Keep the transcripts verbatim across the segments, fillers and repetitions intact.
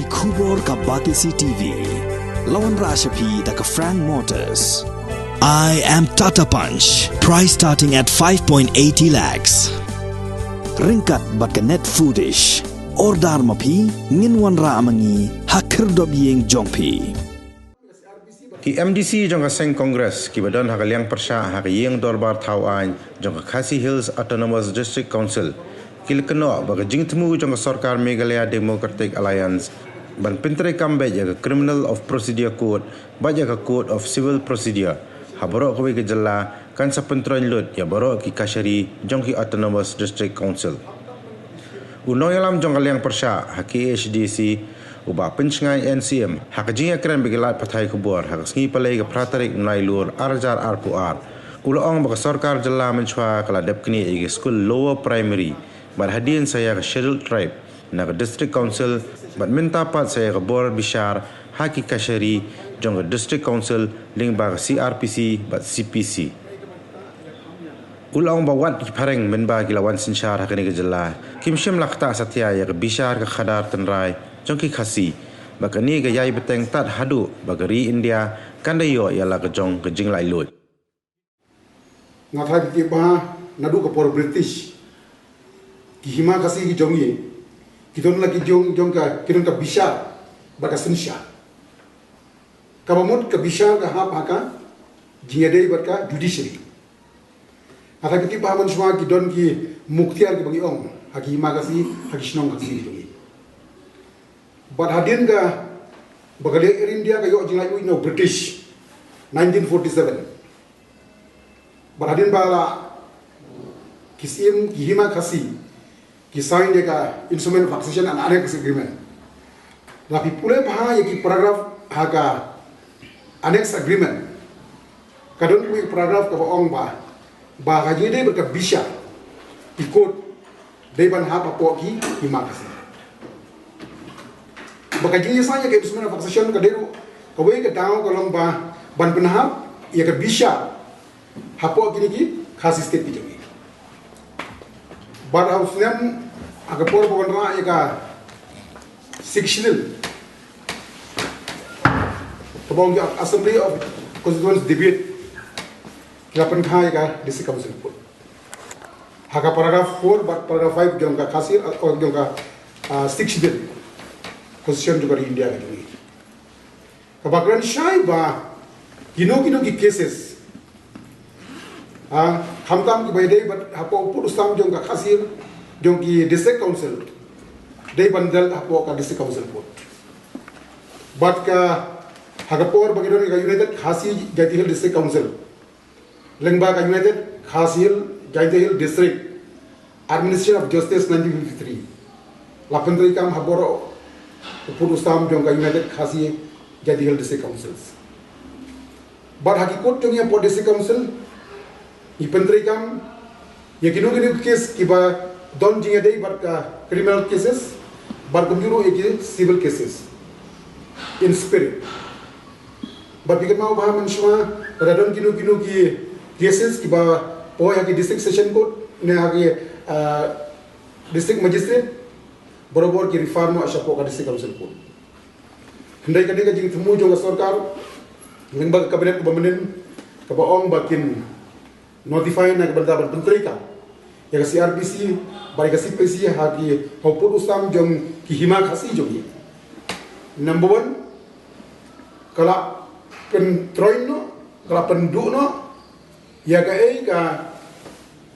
Khubor ka Batesi T V. La wanrah sha phi da ka Frank Motors. I am Tata Punch. Price starting at five point eighty lakhs. Ryngkat bad ka Net Foodish. Order ma phi, ngin wanrah ma ngi ha khyrdop ïing jong phi. Ki M D C jong ka seng Congress kiba don ha ka liang pyrshah ha ka ïing dorbar thaw aiñ jong ka Khasi Hills Autonomous District Council ki la kynnoh ba ka jingthmu jong ka sorkar Meghalaya Democratic Alliance ban pyntreikam beit ïa ka Criminal of Procedure Code bad ïa ka Code of Civil Procedure ha baroh kawei ka jylla kan sa pyntroiñ lut ïa baroh ki kashari jong ki Autonomous District Council. U nongïalam jong ka liang pyrshah ha K H D C, u Bah Pynshngaiñ N C M, ha ka jingïakren bad ki lad pathai khubor ha ka sngi Palei ka phra tarik u Nailur ar hajar arphew ar, u la ong ba ka sorkar jylla mynshuwa ka la dep knieh ïa ki skul lower primary bad hadien sa ïa ka Scheduled Tribe na ka District Council bad mynta pat sa ïa ka bor bishar ha ki kashari jong ka District Council lyngba ka C R P C bad C P C. U la ong ba wat ki phareng mynba ki la wan synshar ha kane ka jylla kim shym la ktah satia ïa ka bishar ka khadar tynrai jong ki Khasi, ba kane ka ïai bteng tad haduh ba ka ri India kan da ïoh ïa la ka jong ka jinglaitluid. Nga tharai phi tip ba naduh ka por British, ki hima Khasi ki jong ngi ki don la ki jong, jong ka, ki don ka bishar bad ka synshar. Kaba mut ka bishar ka hap ha ka jingïadei bad ka judiciary. Nga tharai phi tip ba mynshuwa ki don ki muktiar kiba ngi ong ha ki hima Khasi, ha ki shnong Khasi ki jong ngi. Bad hadien ka ba ka liang Air India ka ïoh jinglaitluid na u British, nineteen forty-seven. Bad hadien ba la ki Syiem ki hima Khasi ki sign ïa ka Instrument of Accession and Annex Agreement. La phi pule bha ïa ki paragraph ha ka Annex Agreement, ka don kawei paragraph kaba ong ba, ba ka jingïadei bad ka bishar, ki court dei ban hap hapoh ki hima Khasi. Ba ka jingïasaid ïa ka Instrument of Accession ka dei ruh kawei ka daw ka long ba ban pynhap ïa ka bishar hapoh kine ki Khasi State ki jong ngi. Bad ha u snem, ha ka por ba wanrah ïa ka Sixth Schedule, kaba ong ka Assembly of Constituents Debate, ki la pynkha ïa ka District Council Code ha ka paragraph four bad paragraph five jong ka Khasi, uh, jong ka, uh, Sixth Schedule Constitution jong ka India ka jong ngi. Kaba kren shai ba kino kino ki cases, ah, khamtam kiba ïadei bad hapoh u pud u sam jong ka Khasi Hills, jong ki District Council, dei ban dal hapoh ka District Council Court. Bad ka, ha ka por ba ki don ka United Khasi Jaintia Hills District Council, lyngba ka United Khasi Hills Jaintia Hills District Administration of Justice nineteen fifty-three, la pyntreikam ha baroh u pud u sam jong ka United Khasi Jaintia Hills District Councils. Bad ha ki court jong ngi hapoh District Council, ngi pyntreikam ïa kino kino ki case kiba don jingïadei bad ka criminal cases, bad kumjuh ruh ïa ki civil cases in spirit. Bad phi kynmaw ba mynshuwa lada don kino kino ki cases kiba poi ha ki District Session Court ne ha ki, ah, District Magistrate, barabor ki refer noh shapoh ka District Council Court. Hynrei ka dei ka jingthmu jong ka sorkar lyngba ka Cabinet kaba mynnin, kaba ong ba kin notify na ka bynta ban pyntreikam ïa ka C R P C bad ïa ka C P C ha ki, ha u pud u sam jong ki hima Khasi jong ngi. Number one, ka la pyntroiñ noh, ka la pynduh noh ïa kaei ka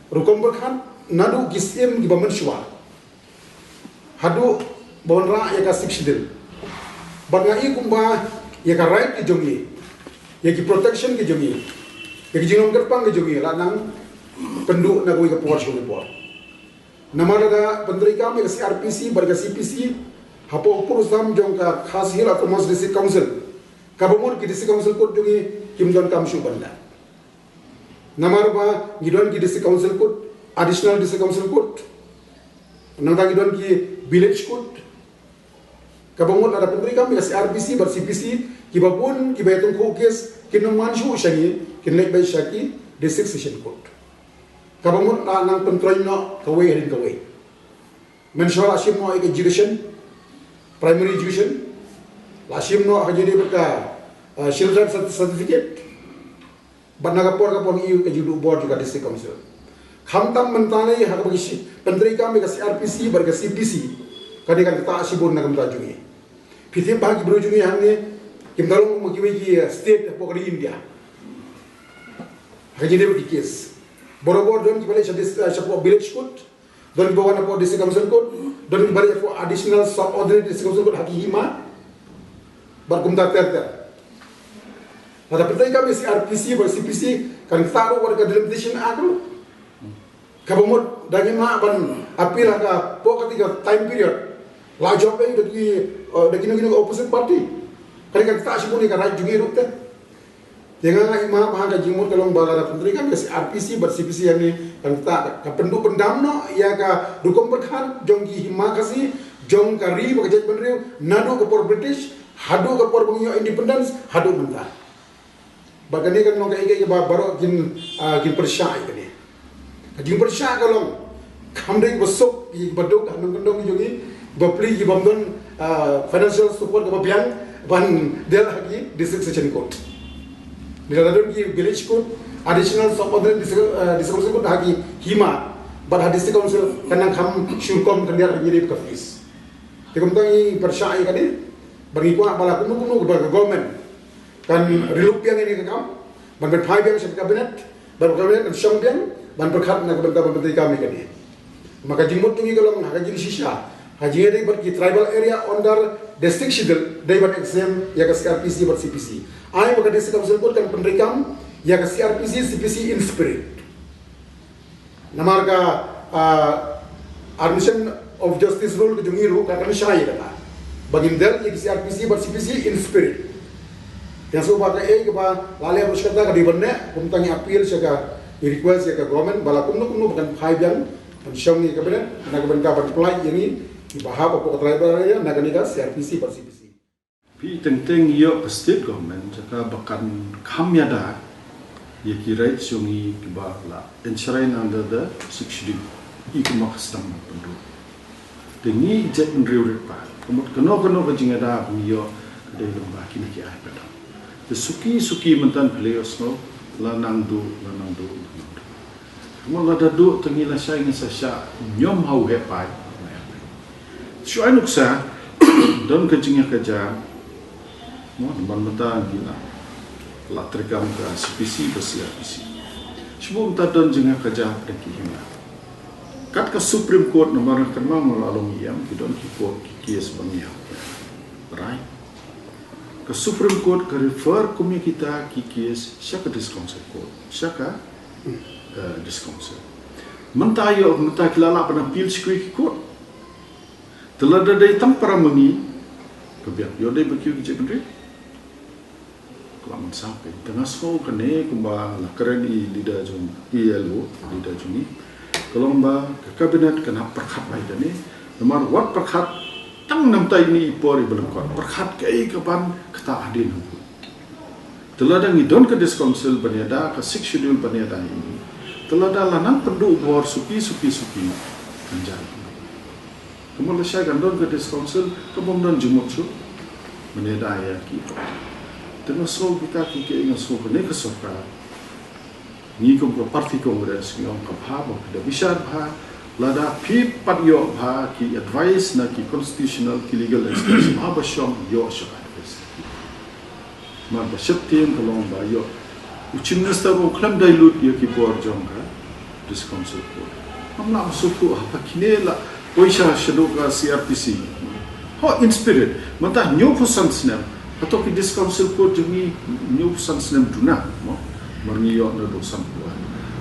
rukom pyrkhat naduh ki Syiem kiba mynshuwa haduh ba wanrah ïa ka Sixth Schedule. Bad nga i kumba ïa ka right ki jong ngi, ïa ki protection ki jong ngi, ïa ki jinglong kyrpang ki jong ngi la nang pynduh na kawei ka por sha kawei ka por. Namar lada pyntreikam ïa ka C R P C bad ka C P C hapoh u pud u sam jong ka Khasi Hills Autonomous District Council, kaba mut ki District Council Court jong ngi kim donkam shuh ban leh. Namar ba ngi don ki District Council Court, Additional District Council Court, nangta ngi don ki Village Court, kaba mut lada pyntreikam ïa ka C R P C bad C P C, kiba bun kiba ïatyngkhuh case kin ym wan shuh sha ngi, kin leit beit sha ki District Session Court. Kaba mut la nang pyntroiñ noh kawei hadien kawei. Mynshuwa la shim noh ïa ka education, Primary education, la shim noh ha ka jingdei bad ka, uh, children cert- certificate. Bad na ka por ka por ngi ïoh ka jingduh bor jong ka district council. Khamtam mynta lei ha kaba ki shi- pyntreikam ïa ka C R P C bad ka C P C, ka dei ka ktah shibun na ka bynta jong ngi. Phi tip ba ki briew jong ngi hangne kim da long kum kiwei ki, uh, state hapoh ka ri India. Ha ka jingdei bad ki case, borabor don kiba leit sha dis- uh, shapoh village court, don kiba wan hapoh district council court, don kiba leit hapoh additional subordinate district council court ha ki hima. Bad kumta ter ter. Lada pyntreikam ïa C R P C bad C P C, kan ktah ruh wat ka delimitation act ruh. Kaba mut da ngi mah ban appeal ha ka, hapoh kata ka time period, la jop ei da ki, uh, da kino kino opposite party. Ka dei ka ktah shibun ïa ka right jong ngi ruh te. Te nga nga i mah ba ka jingmut ka long ba lada pyntreikam ïa ka C R P C bad C P C hangne, kan ktah, kan pynduh pyndam noh ïa ka rukom pyrkhat jong ki hima Khasi, jong ka ri bad ka jaitbynriew, naduh ka por British haduh ka por ba ngi ïoh independence haduh mynta. Bad kane kan long kaei kaei kaba baroh kin, ah, kin pyrshah ïa kane. Ka jingpyrshah ka long, kam dei ba suk ïa kiba duk ha nongkyndong jong ngi, ba plie ïa ki bym don, ah, financial support kaba biang ban del ha ki district session court. Lada don ki village court, additional subordinate district, ah, district session court ha ki hima, bad ha district council kan nang kham shu rukom khyndiat ha ki dei ka fees. Te kumta ngi pyrshah ïa kane, bad ngi kwah ba la kumno kumno ba ka government kan riluk biang ïa kane ka kam, ban pynphai biang sha ka cabinet, bad ka cabinet kan shong biang ban pyrkhat na ka bynta ban pyntreikam ïa kane. Ma ka jingmut jong ngi ka long ha ka jingshisha, ha jingïadei bad ki tribal area under district schedule, dei ban exempt ïa ka C R P C bad C P C. Ai ba ka district council court kan pyntreikam ïa ka C R P C, C P C in spirit. Namar ka, ah, administration of justice rule ka jong ngi ruh ka, kan shai kata ba ngin del ïa ka C R P C bad C P C in spirit. Ïa shu ba kaei kaba la leh ruh shi katta ka dei ban neh, kumta ngi appeal sha ka, ngi request ïa ka government ba la kumno kumno ba kan phai biang, ban shong ïa ka cabinet na ka bynta ban pynlait ïa ngi kiba hap hapoh ka tribal area na kane ka C R P C bad C P C. Phi teng teng ïoh ka state government jaka ba kan kham ïada ïa ki rights jong ngi kiba la enshrine under the Sixth Schedule. I kumba ka sdang ban pynduh. Te ngi jaitbynriew rit paid, ka mut kano kano ka jingïada ba ngi ïoh ka dei lyngba kine ki ai ba don. Te suki suki mynta phi la ïohsngew, la nang duh, la nang duh, la nang duh. Kumba lada duh te ngi lashai ngi sa shah ñiom ha u heh paid. Shu ai nuksa, don ka jingïakajia, mo, namar mynta ngi la, la treikam ka C P C bad C R P C. Shu mynta don jingïakajia ha ki hima. Kat ka Supreme Court namar nga kynmaw nga la long E M, ki don ki court ki case ba ngi ïa. Right. Ka Supreme Court ka refer kum ïa kita ki case sha ka District Council Court, sha ka, eh, District Council. Mynta ïoh, mynta ki la lah ban appeal sha ki court. Te lada dei tang para ma ngi, ka biang ïoh dei ba kiew ki jaitbynriew. Ka la mynsaw kein. Te nga sngew kane kumba la kren i leader jong i L O, leader jong i, ka long ba ka cabinet kan hap pyrkhat bha ïa kane. Namar wat pyrkhat tang na bynta ine i por iba lyngkot, pyrkhat kaei kaban ktah hadien hangne. Te lada ngi don ka District Council ban ïada, ka Sixth Schedule ban ïada ïa ngi, te lada la nang pynduh bor suki suki suki, kan jan. Ka mut lashai kan don ka District Council, ka bym don jingmut shuh ban ïada ïa ki. Te nga sngew kita ki, ki, nga sngew kane ka sorkar, ngi kum ka party Congress ngi ong ka bha ba phi da bishar bha, lada phi pat ïoh bha ki advice na ki constitutional, ki legal experts, bha ba shong ïoh sha ka advice. Namar ba sheptieng ka long ba ïoh u Chief Minister u khlem dilute ïa ki bor jong ka District Council Court. Ngam lah ban sngewthuh ha kine la poi sha shaduh ka C R P C. Ho, in spirit, mynta hynñiewphew san snem. Hato ki District Council Court jong ngi hynñiewphew san snem duna, mo? Namar ngi ïoh naduh sanphew ar.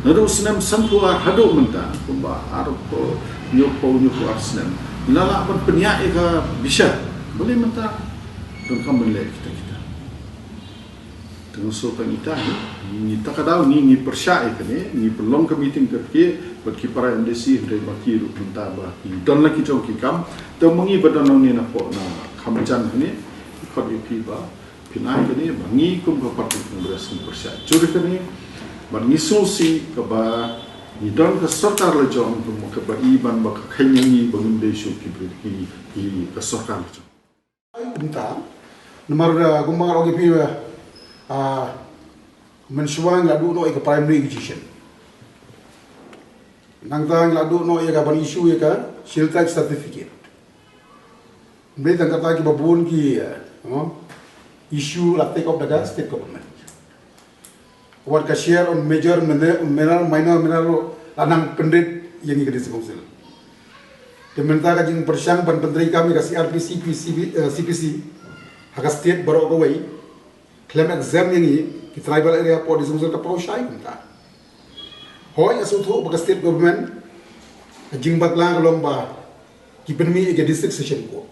Naduh snem sanphew ar haduh mynta, kumba arphew, hynñiewphew, hynñiewphew ar snem. Ngi la lah ban pynïaid ïa ka bishar. Balei mynta donkam ban leh kita kita. Te nga sngew tang ita hi, ngi ta ka daw ngi, ngi pyrshah ïa kane, ngi pynlong ka meeting kyrkieh bad ki para M D C, hynrei ma ki ruh mynta ba ki don la ki jong ki kam. Te ma ngi ba don hangne napoh na kham jan hangne, ngi khot ïa phi ba phin ai kane ba ngi kum ka party Congress ngi pyrshah jur ïa kane. Bad ngi sngewsih kaba ngi don ka sorkar la jong, kum kaba i ban ba ka khein ïa ngi ba ngim dei shuh ki briew ki, ki ka sorkar la jong. Kumta, namar, uh, kumba nga la ong ïa phi, uh, uh, mynshuwa ngi la duh noh ïa ka primary education. Nangta ngi la duh noh ïa ka ban issue ïa ka Scheduled Tribe certificate. Hynrei tang kata kiba bun ki, uh, issue la take up da ka state government. Wat ka share on major mine-, mineral, minor mineral la nang pynrit ïa ngi ka District Council. Te mynta ka jingpyrshang ban pyntreikam ïa ka C R P C, P C B, eh, C P C ha ka state baroh kawei, khlem exempt ïa ngi ki tribal area hapoh District Council ka paw shai kumta. Hooid, nga sngewthuh ba ka state government ka jingbakla ka long ba ki pynmih ïa ka District Session Court.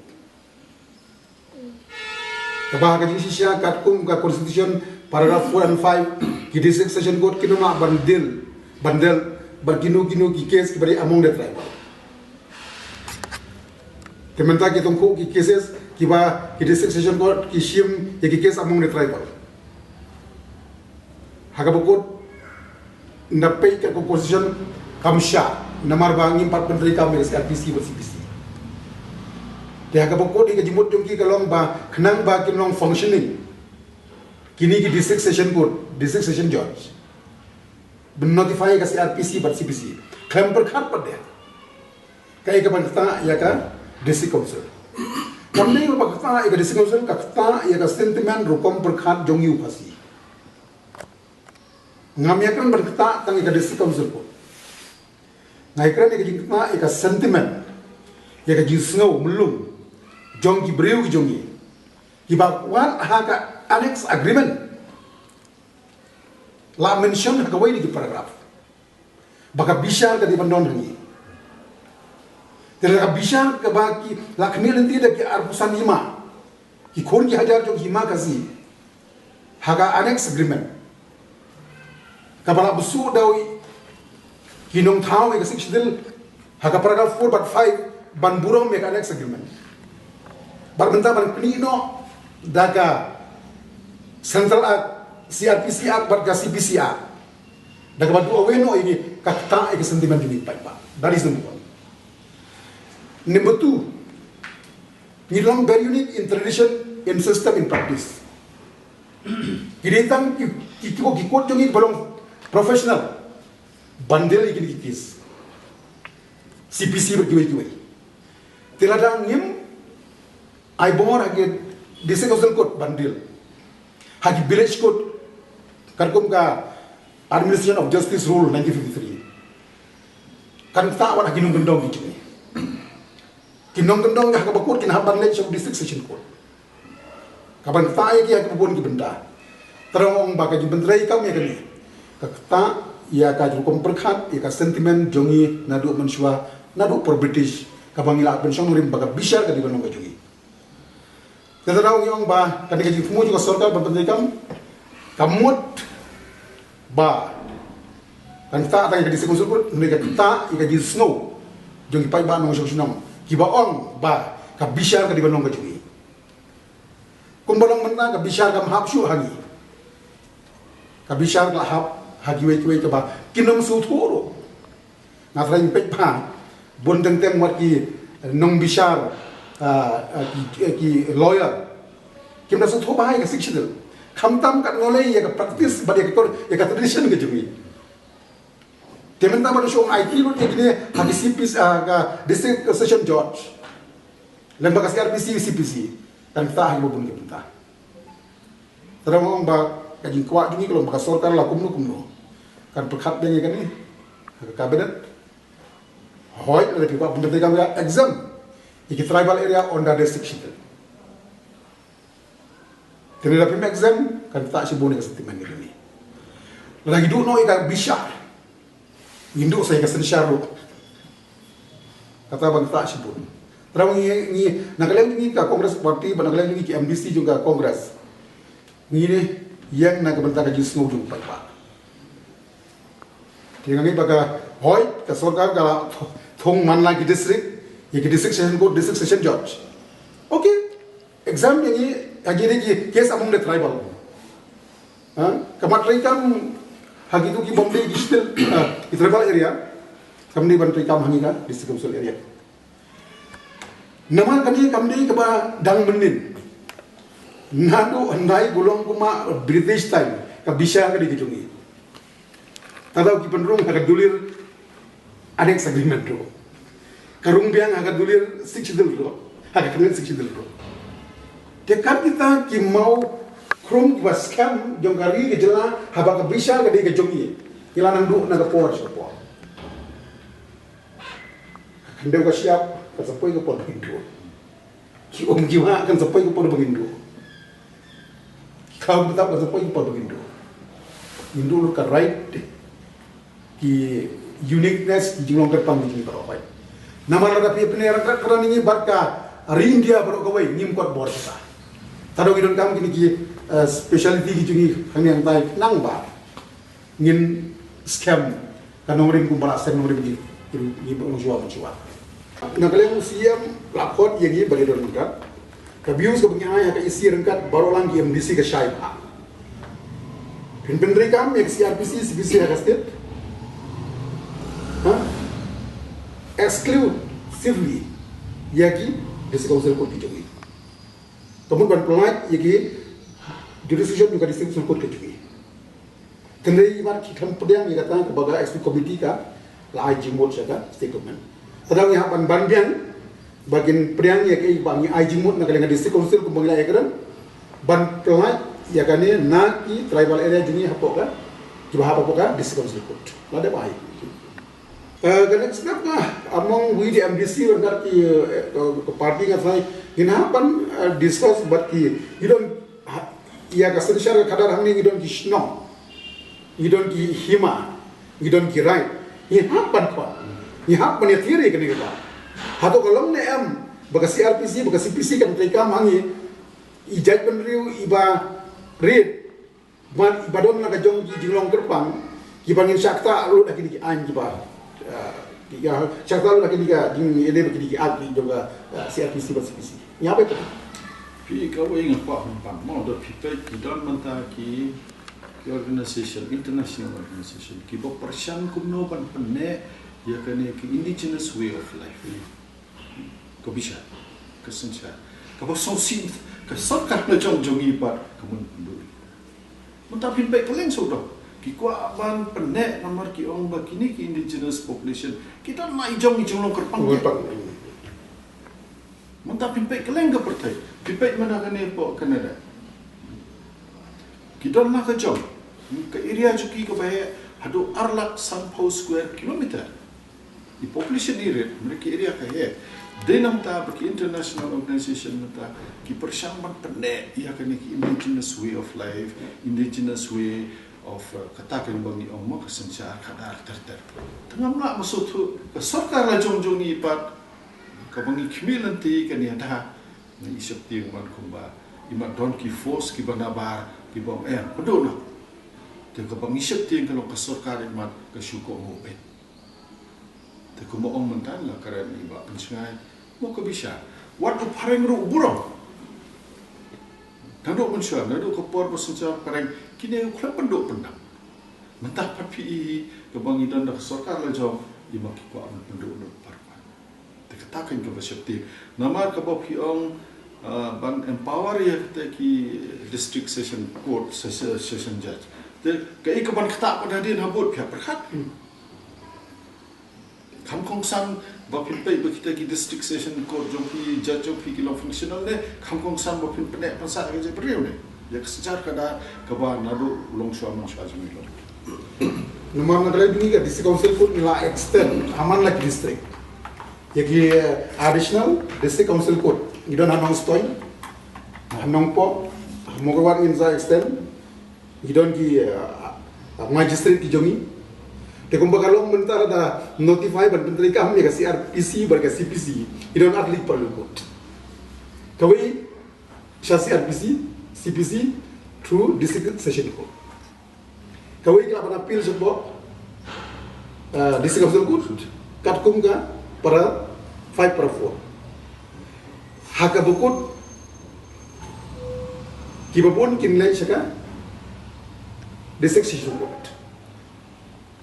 Kaba ha ka jingshisha katkum ka Constitution paragraph four and five, ki District Session Court kin ym lah ban deal, ban deal bad kino kino ki case kiba dei among the tribal. Te mynta ki tyngkhuh ki cases kiba ki District Session Court ki shim ïa ki case among the tribal. Ha kaba kut, nda peit ka Constitution kam shah, namar ba ngim pat pyntreikam ïa ka C R P C bad C P C. Te ha kaba kut ïa ka jingmut jong ki ka long ba khnang ba kin long functioning kine ki District Session Court, District Session Judge, ban notify ïa ka C R P C bad C P C. Khlem pyrkhat pat de kaei kaban ktah ïa ka District Council. Kam dei ba ktah ïa ka District Council, ka ktah ïa ka sentiment rukom pyrkhat jong ngi u Khasi. Ngam ïakren ban ktah tang ïa ka District Council pat. Nga ïakren ïa ka jingktah ïa ka sentiment, ïa ka jingsngew myllung jong ki briew ki jong ngi. Kiba wat ha ka Annex Agreement la mention ha kawei na ki paragraph ba ka bishar ka dei ban don ha ngi. Te la ka bishar kaba ki la khmih lynti da ki arphew san hima, ki khun ki hajar jong hima Khasi ha ka Annex Agreement, kaba la bsuh da u ki nongthaw ïa ka Sixth Schedule ha ka paragraph four bad five ban burom ïa ka Annex Agreement. Bad mynta ban pyni noh da ka Central Act, C R P C Act bad ka C P C Act, da kaba duh away noh ïa ka ktah ïa ka sentiment jong ngi paidbah. That is number one. Number two, ngi long very unique in tradition, in system, in practice. Ki dei tang ki, ki, ki, ki court jong ngi ba long professional ban deal ïa kine ki case. C P C bad kiwei kiwei. Te lada ngim ai bor ha ki District Council Court ban deal, ha ki Village Court katkum ka Administration of Justice Rule nineteen fifty-three, kan ktah wat ha ki nongkyndong ki jong ngi. Ki nongkyndong ha kaba kut kin hap ban leit sha u District Session Court kaban ktah ïa ki ha kiba bun ki bynta. Te nga ong ba ka jingpyntreikam ïa kane ka ktah ïa ka rukom pyrkhat, ïa ka sentiment jong ngi naduh mynshuwa, naduh por British, kaba ngi la pynshong nongrim ba ka bishar ka dei ban long ka jong ngi. Te nga ong ba kane ka jingthmu jong ka sorkar ban pyntreikam ka mut ba kan ktah tang ïa ka District Council Court, hynrei ka ktah ïa ka jingsngew jong ki paidbah nongshong shnong kiba ong ba ka bishar ka dei ban long ka jong ngi. Kumba long mynta, ka bishar kam hap shuh ha ngi. Ka bishar ka la hap ha kiwei kiwei kaba kin ym sngewthuh ruh. Nga tharai peit ba bun teng teng wat ki nongbishar, ah, ah, ki, ki lawyer kim da sngewthuh bha ïa ka Sixth Schedule. Khamtam katno lei ïa ka practice bad ïa ka, ïa ka tradition ka jong ngi. Te mynta ba da shu ong ai kti lut ïa kine ha ki C P C, ah, ka District Session Judge lem bad ka C R P C, C P C, kan ktah ha kiba bun ki bynta. Te nga ong ba ka jingkwah jong ngi ka long ba ka sorkar la kumno kumno kan pyrkhat biang ïa kane ha ka cabinet. Hooid, lada phi kwah ban pyntreikam, ka exempt ïa ki tribal area under District Schedule. Te lada phim exempt, kan ktah shibun ïa ka sentiment jong ngi. Lada ngi duh noh ïa ka bishar, ngin duh sa ïa ka synshar ruh. Kata ban ktah shibun. Te ngi, ngi, na ka liang ngi ka Congress Party bad na ka liang ngi ki M D C jong ka Congress, ngi ïeng na ka bynta ka jingsngew jong u paidbah. Te nga ngeit ba ka, hooid, ka sorkar ka la thung man la ki district, ïa ki District Session Court, District Session Judge. Okay. Exempt ïa ngi ha kine ki case among the tribal. Ha? Ka mat treikam ha kitu ki Bombay, ki Shillong, ah, ki tribal area. Kam dei ban treikam ha ngi ka District Council area. Namar kane kam dei kaba dang mynnin. Naduh hyndai ba long kumba British time, ka Bishar ka dei ka jong ngi. Te daw ki pynrung ha ka Dulir Annex Agreement ruh. Ka rung biang ha ka Dulir Sixth Schedule ruh, ha ka Khyrnit Sixth Schedule ruh. Te kat kita ki maw khrum kiba skhem jong ka ri ka jylla, haba ka Bishar ka dei ka jong ngi, ngi la nang duh na ka por sha ka por. Ka khyndew ka shyiap kan sa poi ka por ba ngin duh. Ki um ki wah kan sa poi ka por ba ngin duh. Ki khaw ki btap kan sa poi ka por ba ngin duh. Ngin duh lut ka right, ki uniqueness, ki jinglong kyrpang ki jong ngi baroh. Namar lada phi pynïaid ryngkat kren ïa ngi bad ka ri India baroh kawei, ngim kot bor kita. Te daw ngi donkam kine ki, eh, speciality ki jong ngi hangne hangtai, nang ba ngin skhem ka nongrim kumba la skhem nongrim ngi, ngi, ngi ba long shuwa ban shuwa. Na ka liang u C M la khot ïa ngi ba ngi don ryngkat. Ka views kaba ngi ai ha ka E C ryngkat baroh lang ki M D C ka shai bha. Phin pyntrei kam ïa ka C R P C, C P C ha ka state. Ha? Exclusively ïa ki District Council Court ki jong ngi. Ka mut ban pynlait ïa ki jurisdiction jong ka District Council Court ka jong ngi. Hynrei imat ki khlem pdiang ïa kata kaba ka Executive Committee ka la ai jingmut sha ka State Government. Te daw ngi hap ban ban biang ba kin pdiang ïa kaei ba ngi ai jingmut na ka liang ka District Council kumba ngi la ïakren, ban pynlait ïa kane na ki tribal area jong ngi hapoh ka, kiba hap hapoh ka District Council Court. La dep ai. Eh, ka next step ka, among we the M D C, ryngkat ki, eh, ka, ka party nga tharai, ngin hap ban, eh, discuss bad ki, ngi don, ha, ïa ka synshar ka khadar hangne ngi don ki shnong, ngi don ki hima, ngi don ki raid, ngi hap ban khot, ngi hap ban ïathir ïa kane ka daw. Hato ka long ne em ba ka C R P C, ba ka C P C kan treikam ha ngi, i jaitbynriew iba rit, ba, ba don la ka jong ki jinglong kyrpang, kiba ngin shah ktah lut ha kine ki aiñ kiba, ah, ki, ah, shah ktah lut ha kine ki jingïaleh bad kine ki act ki jong ka, ah, C R P C bad C P C. Ngi hap ban peit. Phi, kawei nga kwah ban pan mo, da phi peit ki don mynta ki, ki organization, international organization, kiba pyrshang kumno ban pynneh ïa kane ki indigenous way of life. Ka bishar, ka synshar, kaba sngewsih ka sorkar la jong jong ngi pat ka mut pynduh. Mynta phin peit kylleng sawdong ki kwah ban pynneh namar ki ong ba kine ki indigenous population ki don la i jong i jinglong kyrpang. Kyrpang. Mynta phin peit kylleng ka pyrthei, phi peit mynta kane hapoh Canada, ki don la ka jong ka area jong ki kaba heh haduh ar lak sanphew square kilometer. I population i rit, hynrei ki area ka heh. Dei namar ba ki international organization mynta ki pyrshang ban pynneh ïa kane ki indigenous way of life, indigenous way of, uh, kata kaba ngi ong mo ka synshar khadar ter ter. Te ngam lah ban sngewthuh ka sorkar la jong jong ngi pat, kaba ngi khmih lynti kane da, ngi sheptieng ban kumba imat don ki force kiba nabar kiba ong em pynduh noh. Te kaba ngi sheptieng ka long ka sorkar imat ka shu kohnguh beit. Te kumba ong mynta la kren i Bah Pynshngaiñ, mo ka bishar, wat u phareng ruh u burom. Naduh mynshuwa, naduh ka por ba synshar phareng, kine u khlem pynduh pyndam. Mynta pat phi i kaba ngi don da ka sorkar la jong, i ma ki kwah ban pynduh noh pat. Te kata kan kaba sheptieng. Namar kaba phi ong, ah, ban empower ïa kata ki district session court, ses-, session judge. Te kaei kaban ktah pat hadien habud phi hap pyrkhat. Kham kongsan ba phin peit ba kita ki district session court jong phi, judge jong phi ki long functional ne, kham kongsan ba phin pynneh pynsah ïa ka jaitbynriew ne ïa ka synshar khadar kaba naduh u longshuwa manshuwa jong ngi long. Namar na ka liang jong ngi ka District Council Court ngi la extend ha man la ki district. Ïa ki, eh, additional District Council Court ngi don ha Nongstoiñ, ha Nongpoh, ha Mowkaiwat ngin sa extend. Ngi don ki, uh, uh, magistrate ki jong ngi. Te kumba ka long mynta la da notify ban pyntreikam ïa ka C R P C bad ka C P C. Ngi don ar tylli ki parallel court. Kawei sha C R P C, C P C through District Session Court. Kawei ka lah ban appeal shapoh, uh, District Council Court katkum ka para five, para four. Ha kaba kut kiba bun kin leit sha ka District Session Court.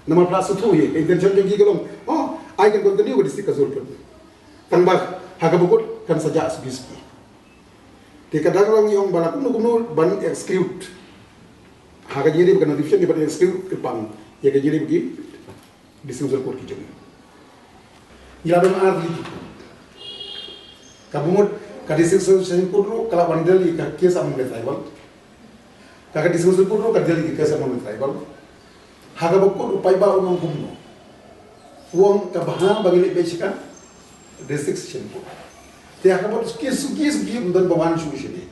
Namar phi la sngewthuh hi, intention jong ki ka long, oh, ai kan continue ka District Council Court. Tang ba ha kaba kut kan sa jah suki suki. Te ka dang long ïong ba la kumno kumno ban exclude. Ha ka jingïadei bad ka notification ban exclude kyrpang ïa ka jingïadei bad ki District Council Court ki jong. Ngi la don ar tylli ki court. Ka bamut ka District Council Court ruh ka la ban deal ïa ka case among the tribal. Ka ka District Council Court ruh ka deal ïa ka case among the tribal. Ha kaba kut u paidbah u ong kumno. U ong ka bha ba ngi leit beit sha ka District Session Court. Te ha kaba suki suki suki ym don ba wan shuh shane.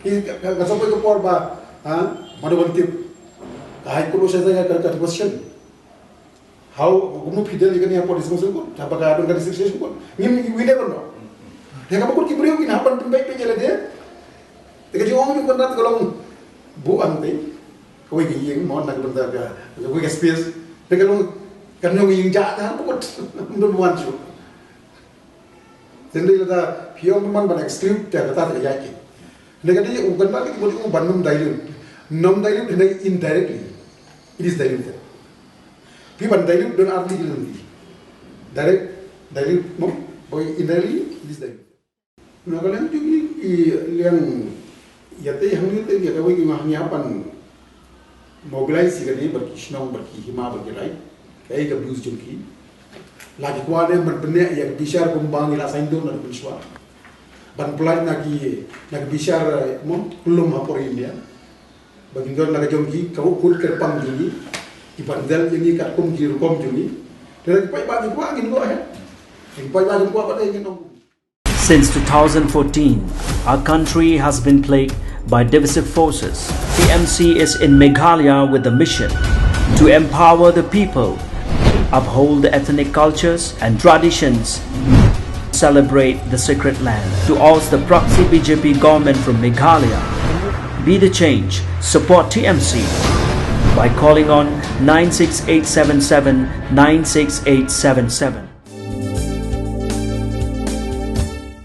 Ki ka ka sa poi ka por ba ha mano ban tip. Ka High Court u sa ka ka position. How kumno phi deal ïa kane hapoh District Council Court. Haba ka don ka District Session Court. Ngim we never know. Te kaba kut ki briew kin hap ban pynbeit beit ïa lade. Te ka jingong jong ka nat ka long buh ang te. Kawei ka ïing mo na ka bynta ka kawei ka space. Te ka long ka nong ïing ja ta hapoh. Ym don wan shuh. Tynrai lada phi ong man ban exclude te kata te ka ïaid ki. Hynrei ka dei u kan ba ki body u ban nym dilute. Nym dilute hynrei indirectly. It is diluted. Phi ban dilute don ar tylli ki lynti. Direct, dilute mo, bad indirectly, it is diluted. Na ka liang jong ki liang ïa te hangne te ïa kawei ki nga hang ïa ban mobilize ïa kane bad ki shnong bad ki hima bad ki rai. Kaei ka views jong ki. La ki kwah ne ban bniah ïa ka bishar kumba ngi la saiñdur na ka mynshuwa. Ban pynlait na ki na ka bishar mo kullum ha por India. Ba kin don na ka jong ki ka u kut kyrpang jong ki. Ki ban del jong ki katkum ki rukom jong ki. Te la ki paidbah ki kwah ngin go ahead. Ki paidbah ki kwah ba dei ngin ong. Since two thousand fourteen, our country has been plagued by divisive forces. T M C is in Meghalaya with the mission to empower the people, uphold the ethnic cultures and traditions, celebrate the sacred land. To oust the proxy B J P government from Meghalaya, be the change. Support T M C by calling on nine six eight seven seven nine six eight seven seven.